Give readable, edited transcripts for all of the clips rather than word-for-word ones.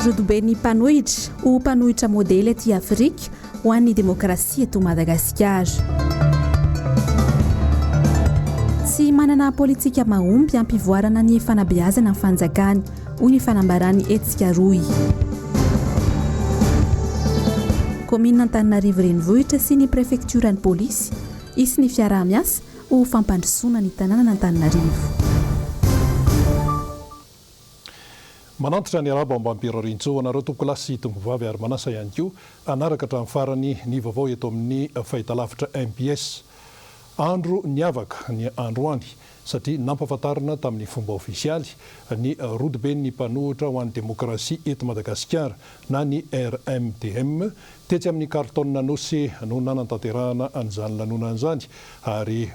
Rodoben'ny mpanohitra ho mpanohitra modely aty Afrika ho an'ny demokrasia eto Madagasikara. Tsy manana politika mahomby hampivoarana ny fanabeazana ny fanjakana, hoy ny fanambaran'ny hetsika Rohy. Kaominina Antananarivo Renivohitra sy ny prefektioran'ny polisy, hisy ny fiaraha-miasa ho fampandrosoana ny tanànan'Antananarivo. Manantitra ny arahaba ombam-pirariantsoa ho anareo tompokolahy sy tompovavy ary manasa ihany koa hanaraka hatramin'ny farany ny vaovao eto amin'ny fahitalavitra mbs. Andro niavaka ny androany satria nampahafantarina tamin'ny fomba ofisialy ny rodoben'ny mpanohitra ho an'ny demokrasia eto Madagasikara na ny RMDM tetsy amin'ny Carlton Anosy no nanantanterahana an'izany lanonana izany ary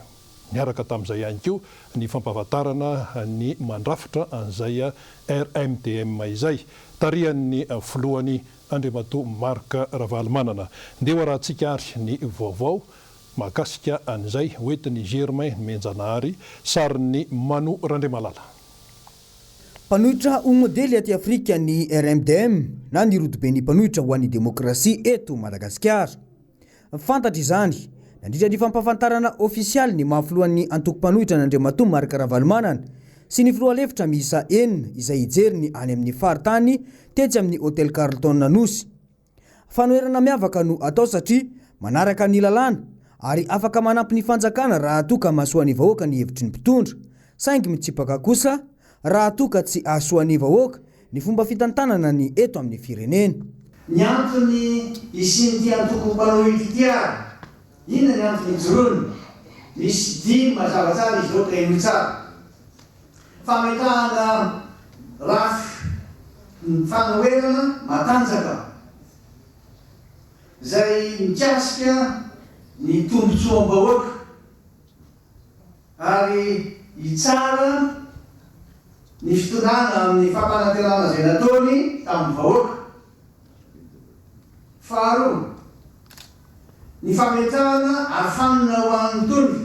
Niaraka tamin'izay ihany koa ny fampahafantarana ny mandrafitra an'izay RMDM izay, tarihan'ny filohany Andriamatoa Marc Ravalomanana. Ndeha ho arahantsika ary ny vaovao mahakasika an'izay hoentin'i Germain Nomenjanahary, sarin'i Manu Randriamalala. Mpanohitra ho modely aty Afrika ny RMDM na ny Rodoben'ny Mpanohitra ho an'ny Demokrasia eto Madagasikara. Fantatra izany, nandritra ny fampahafantarana ofisialy ny maha filohan'ny antoko mpanohitra an'Andriamatoa Marc Ravalomanana sy ny filoha lefitra miisa enina izay hijery ny any amin'ny faritany tetsy amin'ny Hotel Carlton Anosy. Fanoherana miavaka no atao satria manaraka ny lalàna ary afaka manampy ny fanjakana raha toa ka mahasoa ny vahoaka ny hevitry ny mpitondra saingy mitsipaka kosa raha toa ka tsy hahasoa ny vahoaka ny fomba fitantanana ny eto amin'ny firenena. Ny antony hisian'ity antoko mpanohitra ity ary, inona ny antony hijoroany? Misy dimy mazava tsara izy ireo ka henoy tsara. Fametrahana rafi-fanoherana matanjaka izay mikasika ny tombontsoam-bahoaka. ary hitsara ny fitondrana amin'ny fampanantenana izay nataony tamin'ny vahoaka. Faharoa, ny fametrahana arofanina ho an'ny mitondra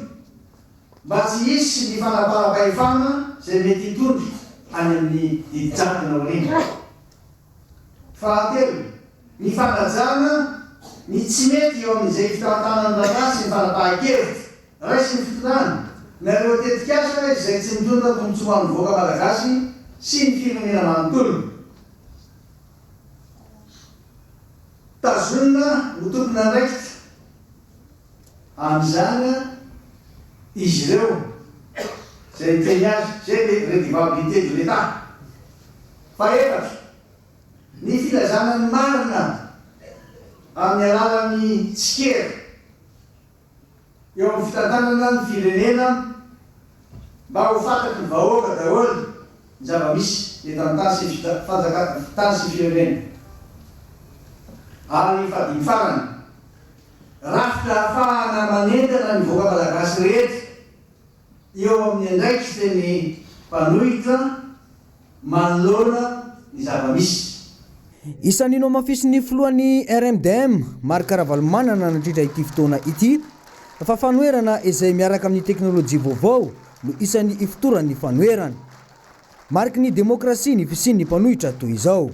mba tsy hisy ny fanaparam-pahefana izay mety hitondra any amin'ny didy jadona aoriana. Fahatelo, ny fanajana ny tsy mety eo amin'izay fitantanan'ny raharaha sy ny fanapahan-kevitra raisin'ny fitondrana, na ireo tetikasa izay tsy mitondra tombontsoa ho an'ny vahoaka malagasy sy ny firenena manontolo. Tazonina ho tompon'andraikitra amin'izany izy ireo izay niteny azy, izay le redevabilité de l'Etat. Fahefatra, ny filazana ny marina amin'ny alalan'ny tsikera eo amin'ny fitantanana ny firenena mba ho fantatry ny vahoaka daholo ny zava-misy eto amin'ny tany sy tany sy firenena. Ary fahadimy farany, rafitra ahafahana manentana ny vahoaka malagasy rehetra eo amin'ny andraikitry ny mpanohitra manoloana ny zava-misy. Isan'ny nohamafisin'ny filohan'ny RMDM, Marc Ravalomanana nandritra ity fotoana ity fa fanoherana izay miaraka amin'ny teknolojia vaovao no isan'ny ifotoran'ny fanoherana. Mariky ny demokrasia ny fisian'ny mpanohitra toy izao.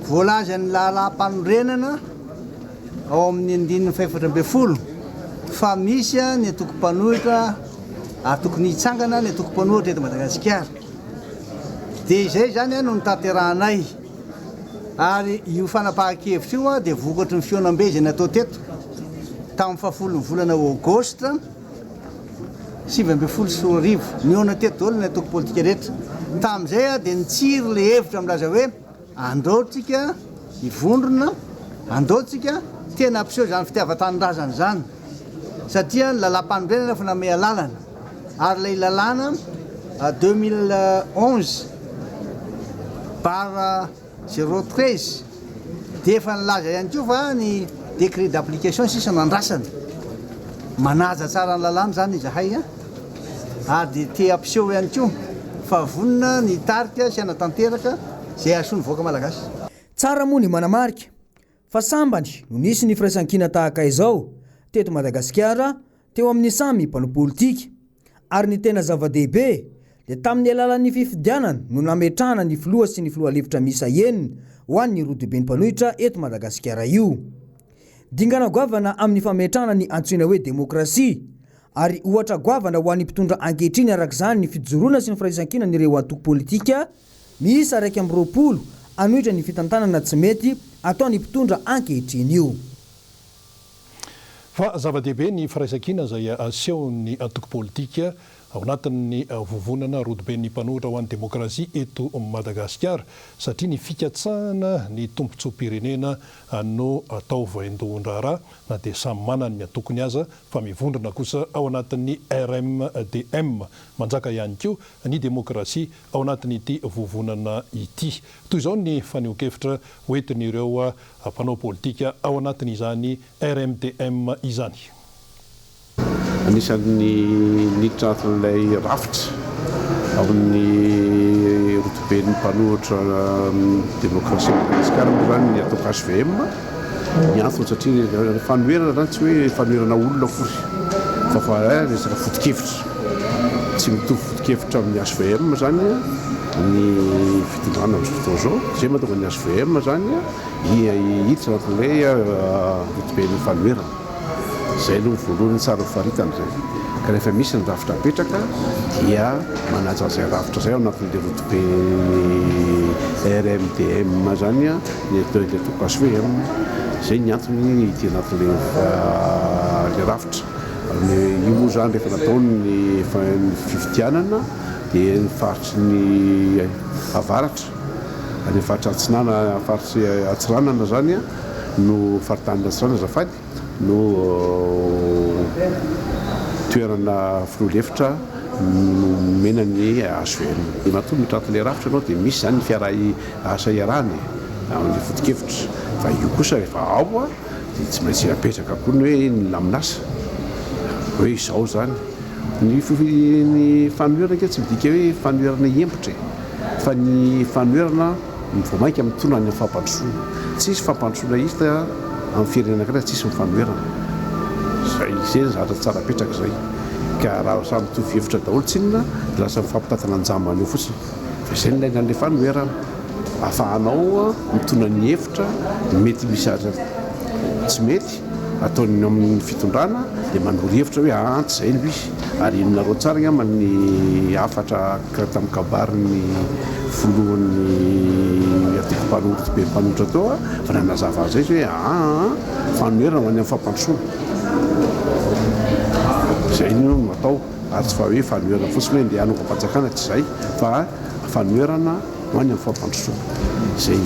Voalazan'ny lalàmpanorenana ao amin'ny andininy fahefatra ambin'ny folo fa misy ny antoko mpanohitra ary tokony hitsangana ny antoko mpanohitra eto Madagasikara. Dia izay izany no notanterahanay ary io fanapahan-kevitra io dia vokatry ny fihaonambe izay natao teto tamin'ny fahafolon'ny volana aogositra 2019. Nihaona teto daholo ny antoko politika rehetra. Tamin'izay dia nitsiry ilay hevitra milaza hoe andao tsika hivondrona, andao tsika tena hampiseho izany fitiavan-tanindrazana izany satria ny lalàmpanorenana efa namehy alalana ary ilay lalàna 2011 barre zéro treize dia efa nilaza ihany koa fa ny décret d'application sisa no andrasana. Manaja tsara ny lalàna izany izahay ary dia te hampiseho ihany koa fa vonona ny hitarika sy hanatanteraka izay hahasoa ny vahoaka malagasy. Tsara moa ny manamarika fa sambany no nisy ny firaisankina tahaka izao teto Madagasikara teo amin'ny samy mpanao politika ary ny tena zava-dehibe. dia tamin'ny alalan'ny fifidianana no nametrahana ny filoha sy ny filoha lefitra miisa enina ho an'ny rodoben'ny mpanohitra eto Madagasikara io. Dingana goavana amin'ny fametrahana ny antsoina hoe demokrasia ary ohatra goavana ho an'ny mpitondra ankehitriny araka izany ny fijoroana sy ny firaisankinan'ireo antoko politika miisa 21 hanohitra ny fitantanana tsy mety ataon'ny mpitondra ankehitriny io. Fa zava-dehibe ny firaisankina izay asehon'ny antoko politika ao anatin'ny vovonana rodoben'ny mpanohitra ho an'ny demokrasia eto Madagasikara satria ny fikatsahana ny tombontsoam-pirenena no atao vaindohan-draharaha na dia samy manana ny antokony aza fa mivondrona kosa ao anatin'ny RMDM. Manjaka ihany koa ny demokrasia ao anatin'ity vovonana ity. Toy izao ny fanehoan-kevitra hoentin'ireo mpanao politika ao anatin'izany RMDM izany. Anisan'ny niditra anatin'ilay rafitra ao amin'ny rodoben'ny mpanohitra ny demokrasia Madagasikara moa izany ny atao hvm. Ny antony satria ny fanoherana izany tsy hoe fanoherana olona akory fa fa resaka foto-kevitra. Tsy mitovy foto-kevitra amin'ny hvm izany ny fitondrana amin'izao fotoana izao. Izay mahatonga ny hvm izany hiditra anatin'ilay rodoben'ny fanoherana. Izay aloha ny voalohany tsara ho faritana izay. Ka rehefa misy ny rafitra apetraka dia manaja an'izay rafitra izay ao anatin'ilay rodoben'ny RMDM izany ny atao ilay antoko hvm. Izay ny antony ity anatin'ilay rafitra. Io moa izany rehefa natao ny fifidianana dia ny faritry ny avaratra, any faritra atsinanana, faritry Antsiranana izany no faritanin'Antsiranana azafady no toerana filoha lefitra nomena ny hvm. Matoa miditra anatin'ilay rafitra ianao dia misy izany ny fiaraha asa iarahana e, amin'ny foto-kevitra. Fa io kosa rehefa ao dia tsy maintsy apetraka koa ny hoe ny lamin'asa hoe izao izany. Ny ny fanoherana ange tsy midika hoe fanoherana hiembotra e, fa ny fanoherana vao mainka mitondra any amin'ny fampandrosoana. Tsisy fampandrosoana hita amin'ny firenena anankiray raha tsisy ny fanoherana. Izay izay ny zavatra tsara apetraka izay. Ka raha samy mitovy hevitra daholo tsinona dia lasa mifampitantana an-jambany eo fotsiny. Fa izay no ilaina an'ilay fanoherana. Ahafahanao mitondra ny hevitra mety misy zavatra tsy mety ataon'ny ao amin'ny fitondrana dia manoro hevitra hoe aa tsy izay no izy. Ary henonareo tsara angamba ny hafatra tamin'ny kabarin'ny filohan'ny antoko mpanohitra be mpanohitra teo fa nanazava an'izay izy hoe aa fanoherana ho any amin'ny fampandrosoana. Izay no atao ary tsy fa hoe fanoherana fotsiny hoe ndeha hanongam-panjakana tsy izay fa fanoherana ho any amin'ny fampandrosoana. Izay.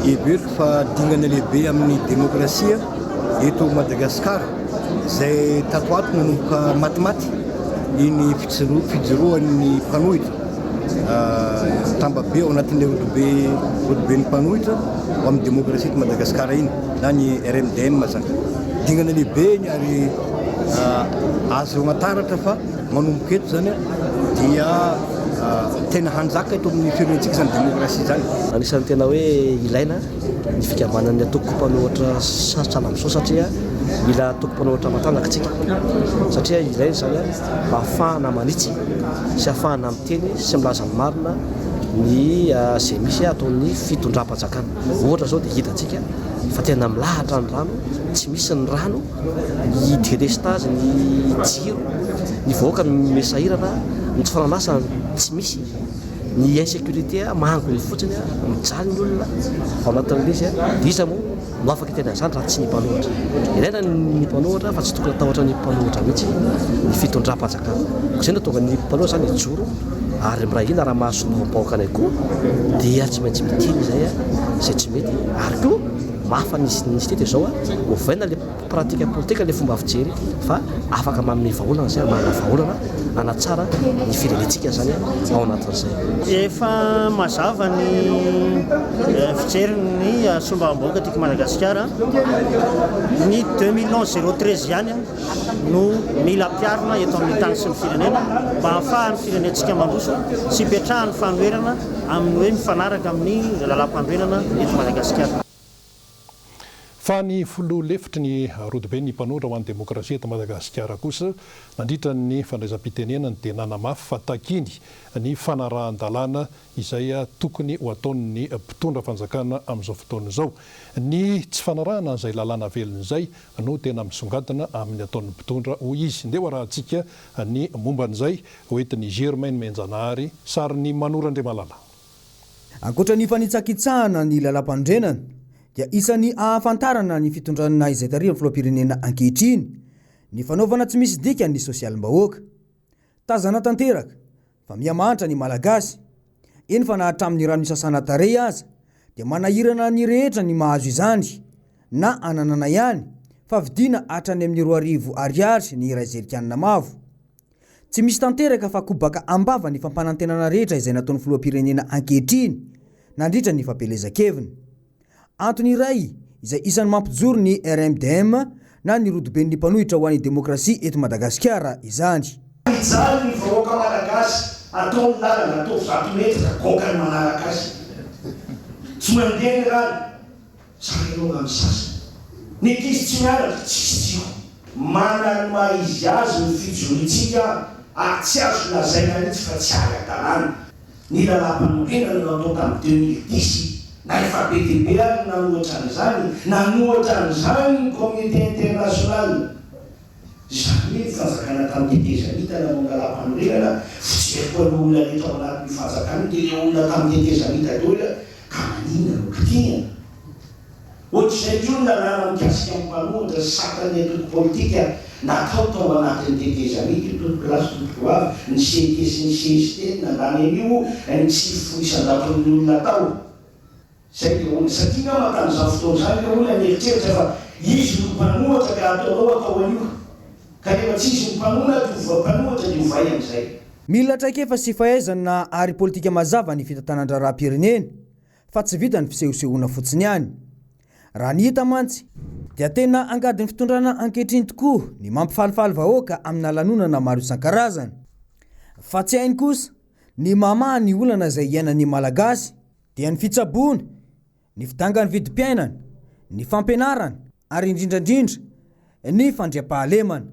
Heveriko fa dingana lehibe amin'ny demokrasia eto Madagasikara izay tato ho ato nanomboka matimaty iny fijoroan'ny mpanohitra mitambabe ao anatin'ilay rodobe rodoben'ny mpanohitra ho amin'ny demokrasia eto Madagasikara iny na ny RMDM izany. Dingana lehibe iny ary azo ataratra fa Manomboka eto izany dia tena hanjaka eto amin'ny firenentsika izany demokrasia izany. Anisan'ny tena hoe ilaina ny fikambanan'ny antoko mpanohitra sahala amin'izao satria mila antoko mpanohitra matanjaka isika satria ilaina izany mba hahafahana manitsy sy hahafahana miteny sy milaza ny marina ny izay misy ataon'ny fitondram-panjakana. Ohatra izao dia hitantsika fa tena milahatra ny rano, tsy misy ny rano. ny delestazy, ny jiro, ny vahoaka misahirana, ny tsy fanan'asa tsy misy, ny insécurité mangony fotsiny, mijaly ny olona ao anatin'ilay izy, dia iza moa no afaka hiteny an'izany raha tsy ny mpanohitra. Ilaina ny mpanohitra fa tsy tokony hatahotra ny mpanohitra mihitsy ny fitondram-panjakana. Koa izay no hahatonga ny mpanohitra izany hijoro ary miray hina raha mahazo solombavambahoaka anay koa dia tsy maintsy miteny izay izay tsy mety ary koa Mafy nisy nisy teto izao a, ovaina le pratique politique le fomba fijery fa afaka manome vahaolana zay ary manana vahaolana hanatsara ny firenentsika zany ao anatin'izay. Efa mazava ny fijerin'ny solombavambahoaka tiako Madagasikara, ny 2011 013 ihany no mila ampiharina eto amin'ny tany sy ny firenena mba hahafahan'ny firenentsika mandroso sy hipetrahan'ny fanoherana amin'ny hoe mifanaraka amin'ny lalàmpanorenana eto Madagasikara. Fa ny filoha lefitry ny Rodoben'ny mpanohitra ho an'ny demokrasia eto Madagasikara kosa, nandritra ny fandraisam-pitenenany dia nanamafy fa takiany ny fanarahan-dalàna izay tokony ho ataon'ny mpitondra fanjakana amin'izao fotoana izao. Ny tsy fanarahana an'izay lalàna velona izay no tena misongadina amin'ny ataon'ny mpitondra, hoy izy. Ndeha ho arahantsika ny momba an'izay hoentin'i Germain Nomenjanahary, sarin'i Mano Randriamalala. Ankoatra ny fanitsakitsahana ny lalàmpanorenana dia isan'ny ahafantarana ny fitondrana izay tarihan'ny filoham-pirenena ankehitriny ny fanaovana tsy misy dikany ny sosialim-bahoaka. Tazana tanteraka fa miha-mahantra ny Malagasy, eny fa na hatramin'ny rano isasana tarehy aza dia manahirana ny rehetra ny mahazo izany na ananana ihany fa vidiana hatrany amin'ny 2000 ariary ny iray zerikanina mavo. Tsy misy tanteraka fa kobaka am-bava ny fampanantenana rehetra izay nataon'ny filoham-pirenena ankehitriny nandritra ny fampielezan-keviny. Antony iray izay isan'ny mampijoro ny RMDM na ny Rodoben'ny mpanohitra ho an'ny demokrasia eto Madagasikara izany. Mijaly ny vahoaka Malagasy, atao ny lalana, ataovy zato metatra, goaka ny manaraka azy. Tsy mandeha ny rano. Zany ianao nga misasa. Ny ankizy tsy mianatra, tsisy jiro. Manana ny maha izy azy ny fijoroantsika ary tsy azo lazaina mihitsy fa tsy ara-dalàna. Ny lalàmpanorenana natao tamin'ny 2010, na efa be dia be ary ny nanohatra an'izany, nanohatra an'izany ny communauté internationale. Izany hoe ny fanjakana tamin'ny tetezamita nanao ny lalàmpanorenana, fijeriko an'io olona rehetra ao anatin'io fanjakana io dia ireo olona tamin'ny tetezamita daholo Ka maninona no kitihina? Ohatr'izay koa ny lalàna mikasika ny mpanohitra sy satan'ny antoko politika natao tao anatin'ny tetezamita io tompokolahy sy tompokovavy, ny CT sy ny cst no nandany an'io, ny 90 isan-jaton'ny olona tao. Izay dia olona, satria angamba tamin'izany fotoana izany ireo olona nieritreritra fa izy no mpanohatra ka ataonao atao an'io. Ka rehefa tsy izy no mpanohatra, mpanohatra dia ovay amin'izay. Mila traikefa sy fahaizana ary politika mazava ny fitantanan-draharaham-pirenena fa tsy vitan'ny fisehosehoana fotsiny ihany. Raha ny hita mantsy dia tena angadin'ny fitondrana ankehitriny tokoa ny mampifalifaly vahoaka amina lanonana maro isan-karazany. Fa tsy hainy kosa ny mamaha ny olana izay iainan'ny Malagasy dia ny fitsaboana, ny fidangan'ny vidim-piainana, ny fampianarana ary indrindra indrindra ny fandriampahalemana.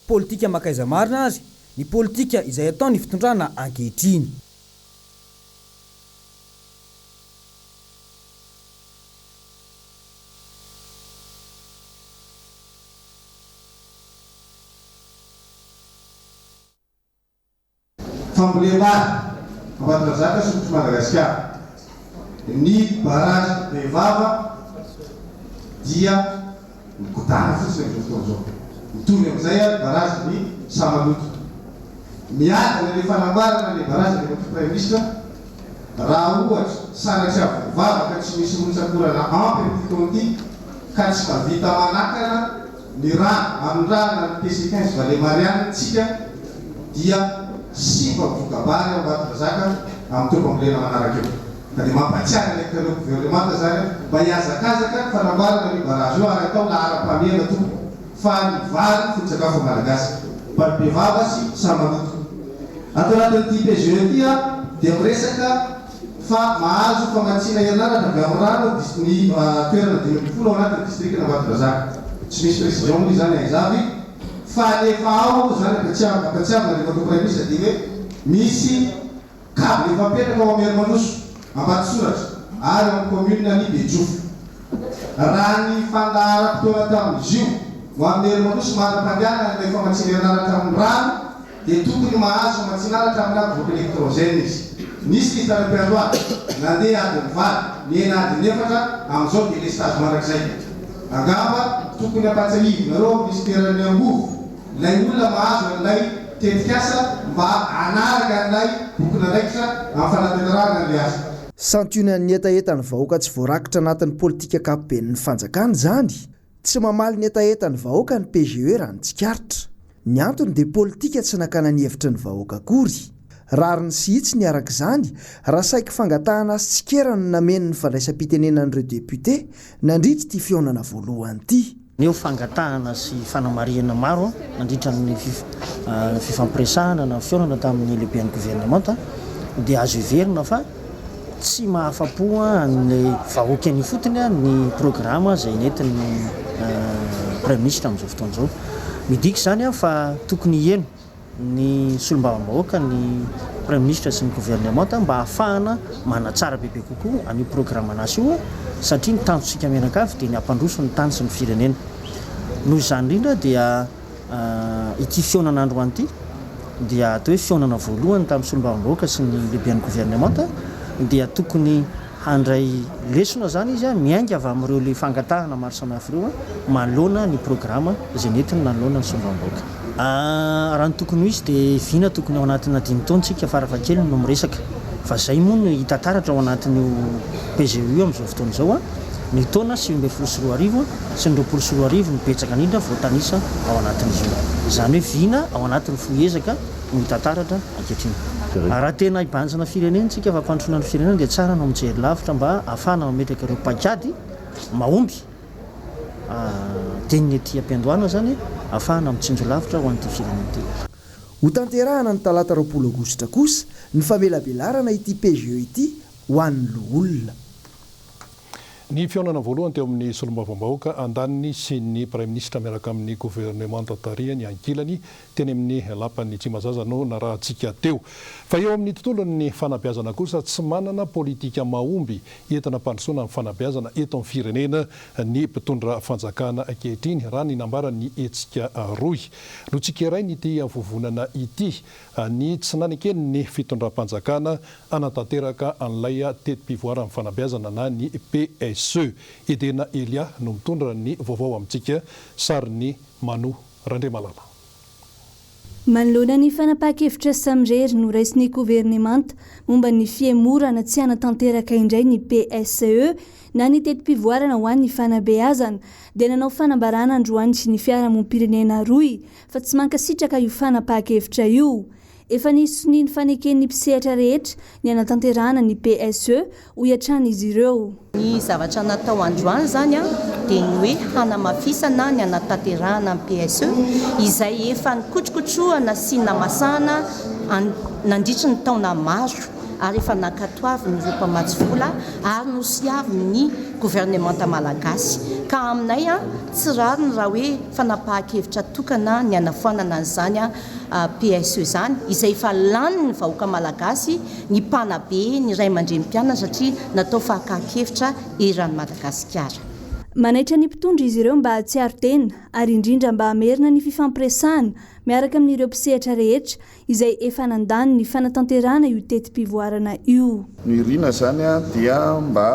Politika mankaiza marina ary ny politika izay ataon'ny fitondrana ankehitriny. Fambolem-bary, Ambatondrazaka, Sokotr'i Madagasikara. Ny barrage Bevava dia migodàna fotsiny amin'izao fotoana izao. Mitovy amin'izay ary barrage ny Samaloto. Miadana ilay fanamboarana ilay barrage Andriamatoa Praiminisitra raha ohatra sanatria voavava ka tsy misy rotsak'orana ampy amin'ity taona ity ka tsy mahavita manakana ny rano anondrahana ny PC 15 Vallée Marianne tsika dia simba voka-bary ao Ambatondrazaka amin'ny taom-pambolena manaraka eo. Ka dia mampatsiahy ny ankareo governemanta izany aho mba hihazakazaka ny fanamboarana an'io barrage io ary atao laharam-pahamehana tompoko fa ny vary foto-tsakafo malagasy. Vary be vava sy samaloto. Ato anatin'ity PGE ity aho dia miresaka fa mahazo famatsiana herinaratra avy amin'ny rano ny toerana 15 ao anatin'ny distrikan'Ambatondrazaka. Tsy misy précision moa izany aiza avy fa ny efa ao izany ampatsiavina ampatsiavina Andriamatoa Praiminisitra dia hoe misy câble efa mipetraka ao Amerimandroso, Ambatosoratra ary ao amin'ny commune ny Bejofo. Raha ny fandaharam-potoana tamin'izy io ho an'i Merimandroso mandra-pandehanana ilay famatsiana herinaratra amin'ny rano dia tokony mahazo famatsianaratra amina groupe électrogène izy. Nisy ny tany am-piandohana, nandeha adiny valo, nihena adiny efatra, amin'izao délestage mandrakizay. Angamba tokony hampatsiahivinareo ao minisiteran'ny angovo ilay olona mahazo an'ilay tetikasa mba hanaraka an'ilay bokin'andraikitra amin'ny fanatanterahana an'ilay asa. Santionan'ny hetahetan'ny vahoaka tsy voarakitra anatin'ny politika ankapoben'ny fanjakana izany. Tsy mamaly ny hetahetan'ny vahoaka ny PGE raha ny tsikaritra. Ny antony dia politika tsy nakana ny hevitry ny vahoaka akory. Rariny sy hitsiny araka izany raha saiky fangatahana sy tsikera no nameno ny fandraisam-pitenenan'ireo depiote nandritra ity fihaonana voalohany ity. Nieo fangatahana sy fanamarihana maro nandritra ny fifampiresahana na fihaonana tamin'ny lehiben'ny governemanta dia azo heverina fa. tsy mahafa-po an'ilay vahoaka eny ifotony ny programa izay nentin'ny Praiminisitra amin'izao fotoana izao. Midika izany fa tokony hiheno ny solombavambahoaka, ny Praiminisitra sy ny governemanta mba hahafahana manatsara bebe kokoa an'io programan'asa io satria ny tanjontsika mianakavy dia ny hampandroso ny tany sy ny firenena. Noho izany indrindra dia ity fihaonana androany ity dia atao hoe fihaonana voalohany tamin'ny solombavambahoaka sy ny lehiben'ny governemanta dia tokony Handray lesona izany izy miainga avy amin'ireo le fangatahana maro samihafa ireo manoloana ny programa izay nentiny nanoloana ny solombavambahoaka. Raha ny tokony ho izy dia vina tokony ao anatina dimy taona isika farafahakeliny no miresaka fa izay moa no hita taratra ao anatin'io PGE io amin'izao fotoana izao. Ny taona 2019 sy ny 2020 no betsaka indrindra voatanisa ao anatin'izy io. Izany hoe vina ao anatin'ny fohy ezaka no hita taratra ankehitriny. Raha tena hibanjina firenena isika, fampandrosoana ny firenena dia tsara no mijery lavitra mba hahafahana mametraka ireo paikady mahomby dieny ety am-piandohana izany hahafahana mitsinjo lavitra ho an'ity firenena ity. Hotanterahana ny talata 20 aogositra kosa ny famelabelarana ity PGE ity ho an'ny loholona. Ny fihaonana voalohany teo amin'ny solombavambahoaka andaniny sy ny Praiminisitra miaraka amin'ny governemanta tarihany ankilany teny amin'ny lapan'ny Tsimbazaza no narahantsika teo. Fa eo amin'ny tontolon'ny fanabeazana kosa tsy manana politika mahomby entina hampandrosoana ny fanabeazana eto amin'ny firenena ny mpitondra fanjakana ankehitriny, raha ny nambaran'ny hetsika Rohy. Notsikerain'ity vovonana ity ny tsy naneken'ny fitondram-panjakana hanatanteraka an'ilay teti-pivoaran'ny fanabeazana na ny PSE. Edena Elia no mitondra ny vaovao amintsika, sarin'i Manu Randriamalala. Manoloana ny fanapahan-kevitra samirery noraisin'ny governemanta momba ny fihemorana tsy hanatanteraka indray ny PSE na ny teti-pivoarana ho an'ny fanabeazana dia nanao fanambarana androany ny fiarahamonim-pirenena rohy fa tsy mankasitraka io fanapahan-kevitra io. Efa nisy sonia nifaneken'ny mpisehatra rehetra ny hanatanterahana ny PSE, hoy hatrany izy ireo. Ny zavatra natao androany izany dia ny hoe hanamafisana ny hanatanterahana ny PSE izay efa nikotrokotrohana sy namasahana nandritry ny taona maro ary efa nankatoavin'ireo mpamatsy vola ary nosiavin'ny governemanta malagasy. Ka aminay tsy rariny raha hoe fanapahan-kevitra tokana ny hanafoanana an'izany PSE izany, izay efa lanin'ny vahoaka malagasy, ny mpanabe, ny ray aman-dreny mpianatra satria natao fakan-kevitra eran'i Madagasikara. Manaitra ny mpitondra izy ireo mba hahatsiaro tena ary indrindra mba hamerina ny fifampiresahana miaraka amin'ireo mpisehatra rehetra izay efa nandany ny fanatanterahana io teti-pivoarana io. Ny irina izany dia mba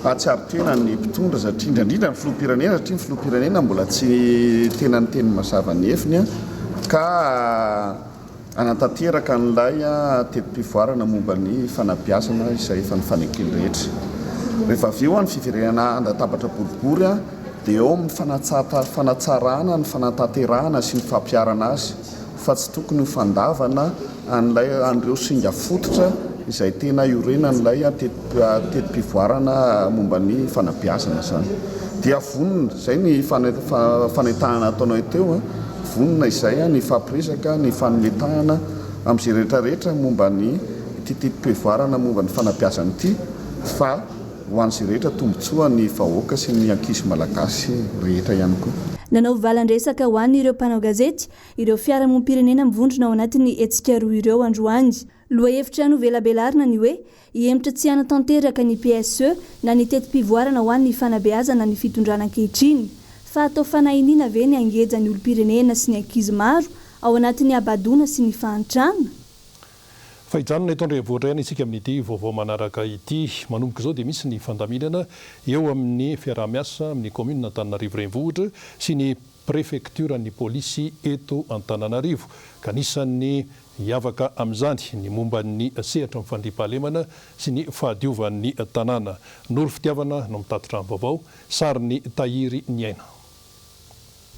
hahatsiaro tena ny mpitondra satria indrindra indrindra ny filoham-pirenena satria ny filoham-pirenena mbola tsy tena niteny mazava ny heviny ka hanatanteraka an'ilay teti-pivoarana momba ny fanabeazana izay efa nifaneken'ny rehetra. Rehefa avy eo ny fiverenana an-databatra boribory dia eo amin'ny fanatsarana ny fanatanterahana sy ny fampiharana azy fa tsy tokony ho fandavana an'ilay an'ireo singa fototra izay tena iorenan'ilay teti-pivoarana momba ny fanabeazana izany. Dia vonona, izay ny fanentanana nataonay teo, vonona izay ny hifampiresaka, ny hifanome tanana amin'izay rehetra rehetra momba ny ity teti-pivoarana momba ny fanabeazana ity fa ho an'izay rehetra tombontsoa ny vahoaka sy ny ankizy malagasy rehetra ihany koa. Nanao valan-dresaka ho an'ireo mpanao gazety ireo fiarahamonim-pirenena mivondrona ao anatin'ny hetsika roa ireo androany. Lohahevitra novelabelarina ny hoe hihemotra tsy hanatanteraka ny PSE na ny teti-pivoarana ho an'ny fanabeazana ny fitondrana ankehitriny. Fa atao fanahiniana ve ny hangeja ny olom-pirenena sy ny ankizy maro ao anatin'ny habadoana sy ny fahantrana? Fa hijanona eto an-drenivohitra ihany isika amin'ity vaovao manaraka ity. Manomboka izao dia misy ny fandaminana eo amin'ny fiaraha-miasa amin'ny kaominina Antananarivo Renivohitra sy ny prefektioran'ny polisy eto Antananarivo ka anisan'ny hiavaka amin'izany ny momba ny sehatra amin'ny fandriampahalemana sy ny fahadiovan'ny tanàna. Noro Fitiavana no mitatitra ny vaovao, sarin'i Tahiry Niaina.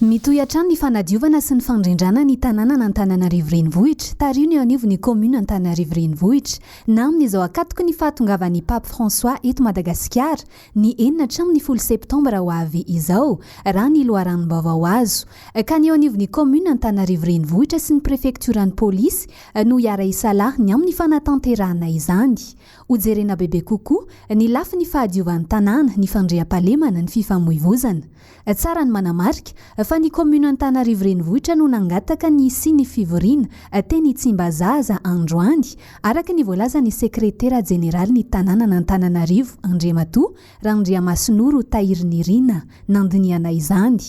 Mitohy hatrany ny fanadiovana sy ny fandrindrana ny tanànan'Antananarivo Renivohitra, tarihina eo anivon'ny kaominina Antananarivo Renivohitra, na amin'izao ankatoky ny fahatongavan'ny Pape François eto Madagasikara, ny enina hatramin'ny folo septambra ho avy izao, raha ny loharanom-baovao azo. Ka ny eo anivon'ny kaominina Antananarivo Renivohitra sy ny prefektioran'ny polisy no hiara-hisalahy ny amin'ny fanatanterahana izany. Hojerena bebe kokoa ny lafiny fahadiovan'ny tanàna, ny fandriampahalemana, ny fifamoivozana. Tsara ny manamarika fa ny Commune Antanarivo Renivohitra no nangataka ny hisian'ny fivoriana teny Tsimbazaza androany, araka ny voalazan'ny Sekretera Jeneralin'ny tanànan'Antananarivo Andriamatoa Randriamasinoro Tahirinirina nandinihana izany.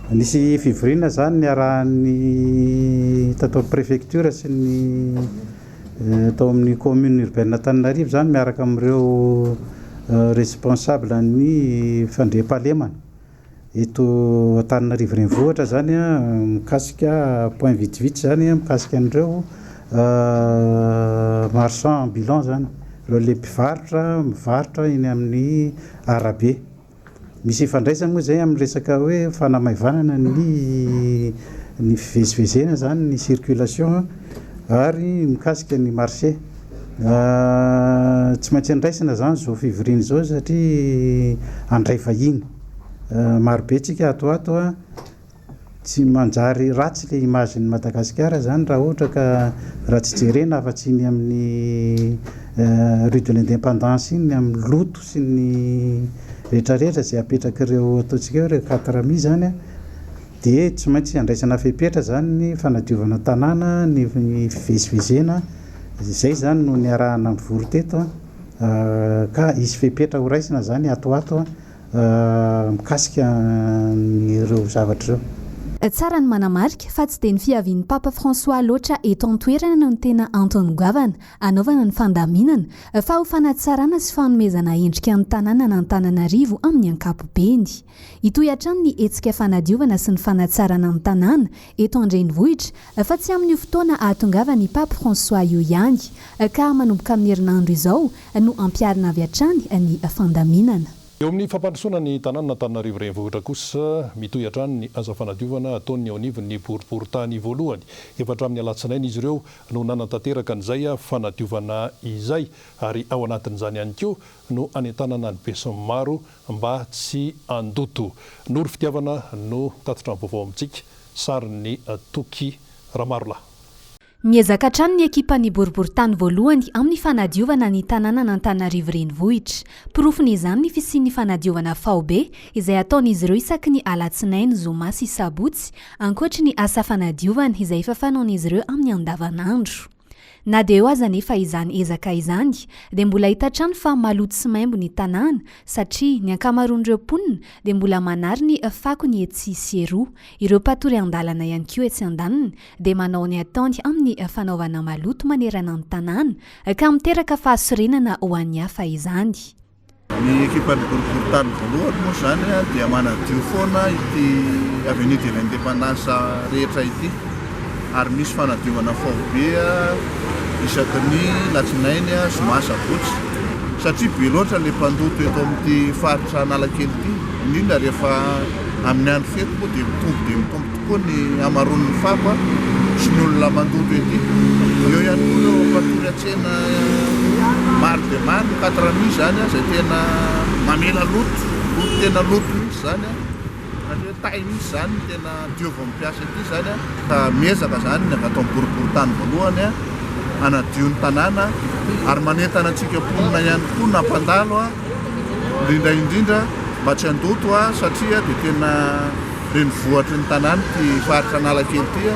Nisy fivoriana izany niarahan'ny tato amin'ny Préfecture sy ny tao amin'ny Commune Urbaine Antananarivo izany miaraka amin'ireo responsable ny fandriampahalemana eto Antananarivo Renivohitra izany mikasika point vitsivitsy izany mikasika an'ireo marchand ambulant izany, ireo ilay mpivarotra mivarotra eny amin'ny arabe. Misy ifandraisany moa izay amin'ny resaka hoe fanamaivanana ny ny fivezivezena izany, ny circulation ary mikasika ny marché. Tsy maintsy andraisana izany izao fivoriana izao satria handray vahiny marobe tsika ato ho ato. Tsy manjary ratsy le image n'i Madagasikara zany raha ohatra ka raha tsy jerena afa-tsy iny amin'ny rue de l'indépendance iny ny amin'ny loto sy ny retraretra izay apetrak'ireo ataontsika hoe ireo quatre amis zany dia tsy maintsy andraisana fepetra zany ny fanadiovana tanàna, ny fivezivezena, izay zany no niarahana nivory teto ka hisy fepetra ho raisina zany ato ho ato. mikasika an'ireo zavatra ireo. Tsara ny manamarika fa tsy dia ny fiavian'ny Papa François loatra eto an-toerana no tena antony goavana hanaovana ny fandaminana fa ho fanatsarana sy fanomezana endrika ny tanànan'Antananarivo amin'ny ankapobeny. Hitohy hatrany ny hetsika fanadiovana sy ny fanatsarana ny tanàna eto an-drenivohitra fa tsy amin'io fotoana ahatongavan'ny Pape François io ihany ka manomboka amin'ny herinandro izao no ampiharina avy hatrany ny fandaminana. Eo amin'ny fampandrosoana ny tanànan'Antananarivo Renivohitra kosa, mitohy hatrany ny asa fanadiovana ataon'ny eo anivon'ny boriborintany voalohany. Efa hatramin'ny alatsinainy izy ireo no nanatanteraka an'izay fanadiovana izay ary ao anatin'izany ihany koa no hanentanana ny besinimaro mba tsy handoto. Noro Fitiavana no mitatitra ny vaovao amintsika, sarin'i Toky Ramarolahy. Miezaka hatrany ny ekipan'ny boriborintany voalohany amin'ny fanadiovana ny tanànan'Antananarivo Renivohitra. Porofon'izany ny fisian'ny fanadiovana faobe izay ataon'izy ireo isaky ny alatsinainy, zoma sy sabotsy, ankoatry ny asa fanadiovana izay efa fanaon'izy ireo amin'ny andavanandro. Na dia eo aza anefa izany ezaka izany dia mbola hita hatrany fa maloto sy maimbo ny tanàna satria ny ankamaroan'ireo mponina dia mbola manary ny fakony etsy sy eroa. Ireo mpatory an-dalana ihany koa etsy andaniny dia manao ny ataony amin'ny fanaovana maloto manerana ny tanàna ka miteraka fahasorenana ho an'ny hafa izany. Ny ekipan'ny boriborintany voalohany moa izany dia manadio foana ity avenue de l'indépendance rehetra ity ary misy fanadiovana faobe isaky ny latsinainy, zoma, sabotsy satria be loatra ilay mpandoto eto amin'ity faritra Analakely ity indrindra rehefa amin'ny andro fety moa dia mitombo dia mitombo tokoa ny hamaroan'ny fako sy ny olona mandoto ety. Eo ihany koa ireo mpatory an-tsena maro dia maro, ny quatre amis izany izay tena mamela loto, loto tena loto mihitsy izany, ohatra hoe tay mihitsy izany no tena diovin'ny mpiasa ety izany. Ka miezaka izany ny avy ato amin'ny boriborintany voalohany hanadio ny tanàna ary manentana antsika mponina ihany koa na mpandalo indrindra indrindra mba tsy handoto satria dia tena renivohitry ny tanàna ity faritra Analakely ity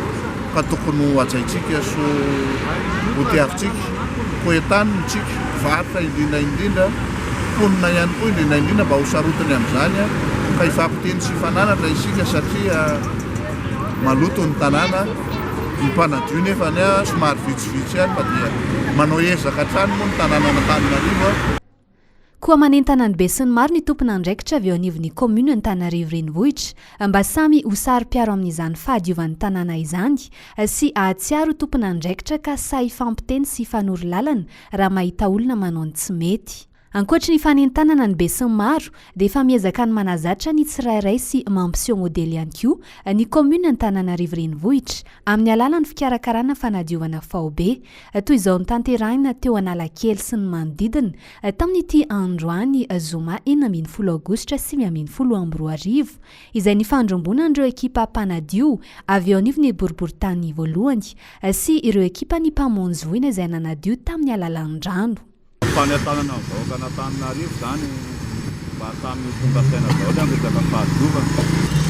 ka tokony ho hajaintsika sy ho tiavintsika. Koa entanina isika mpivarotra indrindra indrindra, mponina ihany koa indrindra indrindra mba ho sarotiny amin'izany ka hifampiteny sy hifananatra isika satria maloto ny tanàna, ny mpanadio nefa somary vitsivitsy ihany fa dia manao ezaka hatrany moa ny tanànan'Antananarivo. Koa manentana ny besinimaro ny tompon'andraikitra avy eo anivon'ny kaominina Antananarivo Renivohitra mba samy ho saro-piaro amin'izany fahadiovan'ny tanàna izany sy hahatsiaro ho tompon'andraikitra ka sahy hifampiteny sy hifanoro lalana raha mahita olona manao ny tsy mety. Ankoatry ny fanentanana ny besinimaro dia efa miezaka ny manazatra ny tsirairay sy mampiseho modely ihany koa ny kaominina Antananarivo Renivohitra amin'ny alalan'ny fikarakarana fanadiovana faobe toy izao notanterahina teo Analakely sy ny manodidina tamin'ity androany zoma 16 aogositra 2019 izay nifandrombonan'ireo ekipa mpanadio avy eo anivon'ny boriborintany voalohany sy ireo ekipan'ny mpamonjy voina izay nanadio tamin'ny alalan'ny rano. Fanentanana ny vahoakan'Antananarivo izany mba samy ho tonga saina daholo amin'ny resaka fahadiovana.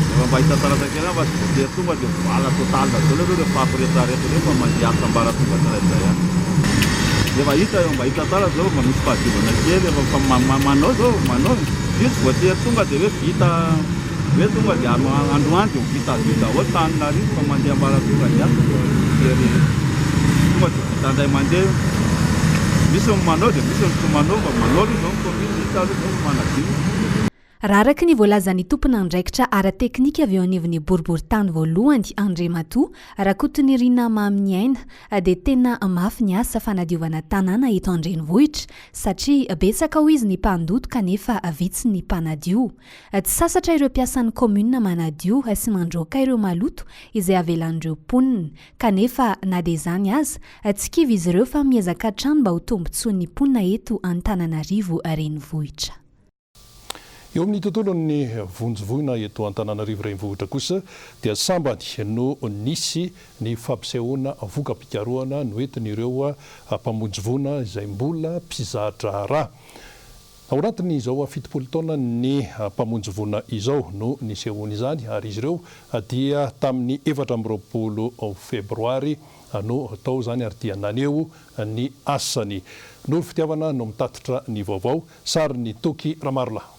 Efa mba hita taratra kely ihany fa tsy voatery tonga dia voala total daholo aloha ireo fako rehetra rehetra ireo fa mandeha asa ambaratonga tsirairay ihany. Efa hita eo mba hita taratra izao mba misy fahadiovana kely efa fa manao izao manao. Io tsy voatery tonga dia hoe vita hoe tonga dia androany dia ho vita hadio daholo Antananarivo fa mandeha ambaratonga ny asa fa tsy voatery tonga dia vita indray mandeha io. Misy ny manao dia misy ny tsy manao fa manao aloha izao ny commune hita aloha izao fa manadio. Raha araka ny voalazan'ny tompon'andraikitra ara-teknika avy eo anivon'ny boriborintany voalohany, Andriamatoa Rakotonirina Maminiaina, dia tena mafy ny asa fanadiovana tanàna eto an-drenivohitra satria betsaka hoy izy ny mpandoto kanefa vitsy ny mpanadio. Tsy sasatra ireo mpiasan'ny kaominina manadio sy mandroaka ireo maloto izay avelan'ireo mponina. Kanefa na dia izany aza, tsy kivy izy ireo fa miezaka hatrany mba ho tombontsoan'ny mponina eto Antananarivo renivohitra. Eo amin'ny tontolon'ny vonjy voina eto Antananarivo Renivohitra kosa dia sambany no nisy ny fampisehoana voka-pikarohana noentin'ireo mpamonjy voina izay mbola mpiza-draharaha. Ao anatin'izao 70 taonan'ny mpamonjy voina izao no nisehoan'izany ary izy ireo dia tamin'ny 24 febroary no tao izany ary dia naneho ny asany. Noro Fitiavana no mitatitra ny vaovao. Sarin'i Toky Ramarolahy.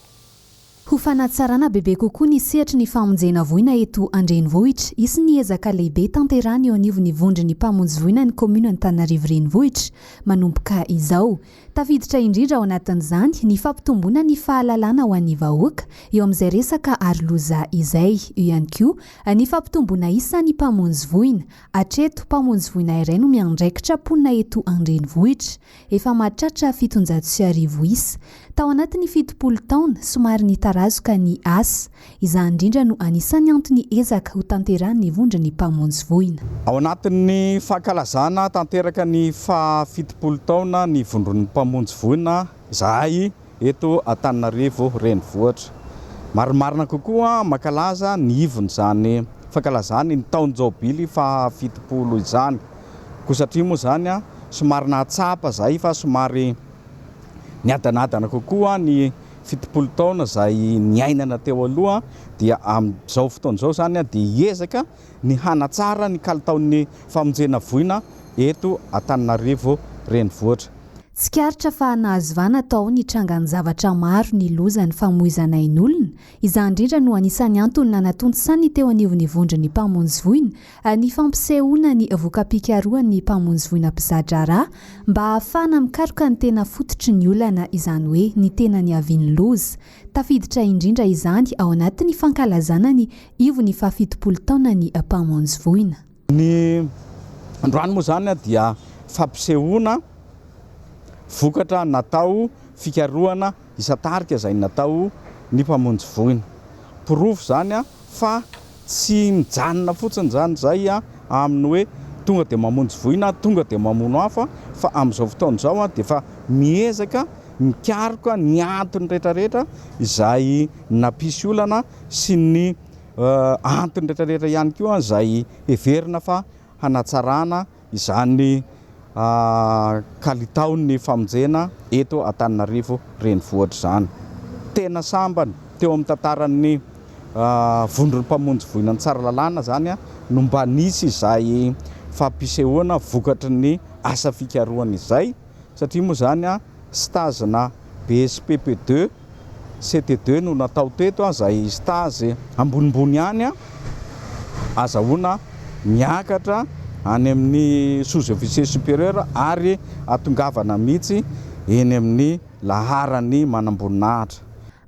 Ho fanatsarana bebe kokoa ny sehatry ny famonjena voina eto an-drenivohitra, hisy ny ezaka lehibe tanterahina eo anivon'ny vondron'ny mpamonjy voina ny kaominina Antananarivo Renivohitra manomboka izao. Tafiditra indrindra ao anatin'izany ny fampitomboana ny fahalalana ho an'ny vahoaka eo amin'izay resaka aroloza izay. Eo ihany koa ny fampitomboana isa ny mpamonjy voina. Hatreto, mpamonjy voina iray no miandraikitra mponina eto an-drenivohitra. Efa mahatratra 1700 isa. Tao anatin'ny 70 taona, somary nitarazoka ny asa. Izany indrindra no anisan'ny antony ezaka hotanterahin'ny vondron'ny mpamonjy voina. Ao anatin'ny fankalazana tanteraka ny faha 70 taona ny vondron'ny mpamonjy voina izahay eto Antananarivo renivohitra. Marimarina kokoa mankalaza ny ivon'izany fankalazana ny taon-jaobily faha 70 izany. Koa satria moa izany somary nahatsapa izahay fa somary niadanadana kokoa ny 70 taona izay niainana teo aloha dia amin'izao fotoana izao izany dia hiezaka ny hanatsara ny kalitaon'ny famonjena voina eto Antananarivo renivohitra. Tsikaritra fa nahazo vahana tao ny trangan-javatra maro ny loza ny famoizana ain'olona. Izany indrindra no anisan'ny antony nanatontosan'ny teo anivon'ny vondron'ny mpamonjy voina ny fampisehoana ny voka-pikarohan'ny mpamonjy voina mpiza-draharaha mba hahafahana mikaroka ny tena fototry ny olana, izany hoe ny tena niavian'ny loza. Tafiditra indrindra izany ao anatin'ny fankalazana ny ivon'ny fahafitopolo taonan'ny mpamonjy voina. Ny androany moa izany dia fampisehoana vokatra natao fikarohana isan-tarika izay natao ny mpamonjy voina. Porofo izany fa tsy mijanona fotsiny izany izay amin'ny hoe tonga dia mamonjy voina, tonga dia mamono afo fa amin'izao fotoana izao dia efa miezaka mikaroka ny antony rehetrarehetra izay nampisy olana sy ny antony rehetrarehetra ihany koa izay heverina fa hanatsarana izany kalitaon'ny famonjena eto Antananarivo renivohitra izany. Tena sambany teo amin'ny tantaran'ny vondron'ny mpamonjy voinan'i Tsaralalàna izany no mba nisy izay fampisehoana vokatry ny asa fikarohana izay satria moa izany stage na BSPP deux, CT deux no natao teto izay stage ambonimbony ihany azahoana miakatra any amin'ny sous officier supérieur ary atongavana mihitsy eny amin'ny laharan'ny manamboninahitra.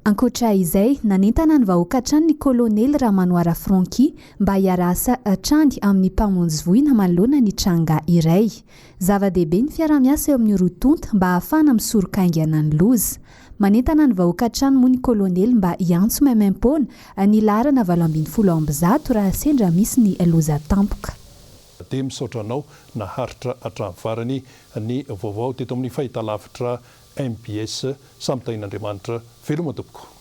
Ankoatra izay, nanentana ny vahoaka hatrany ny Kolonely Ramanoara Francky mba hiara-asa hatrany amin'ny mpamonjy voina manoloana ny tranga iray. Zava-dehibe ny fiaraha-miasa eo amin'ny roa tonta mba hahafahana misoroka haingana ny loza. Manentana ny vahoaka hatrany moa ny Kolonely mba hiantso maimaim-poana ny laharana 118 raha sendra misy ny loza tampoka. Dia misaotra anao naharitra hatramin'ny farany ny vaovao teto amin'ny fahitalavitra mbs. Samy tahin'Andriamanitra. Veloma tompoko.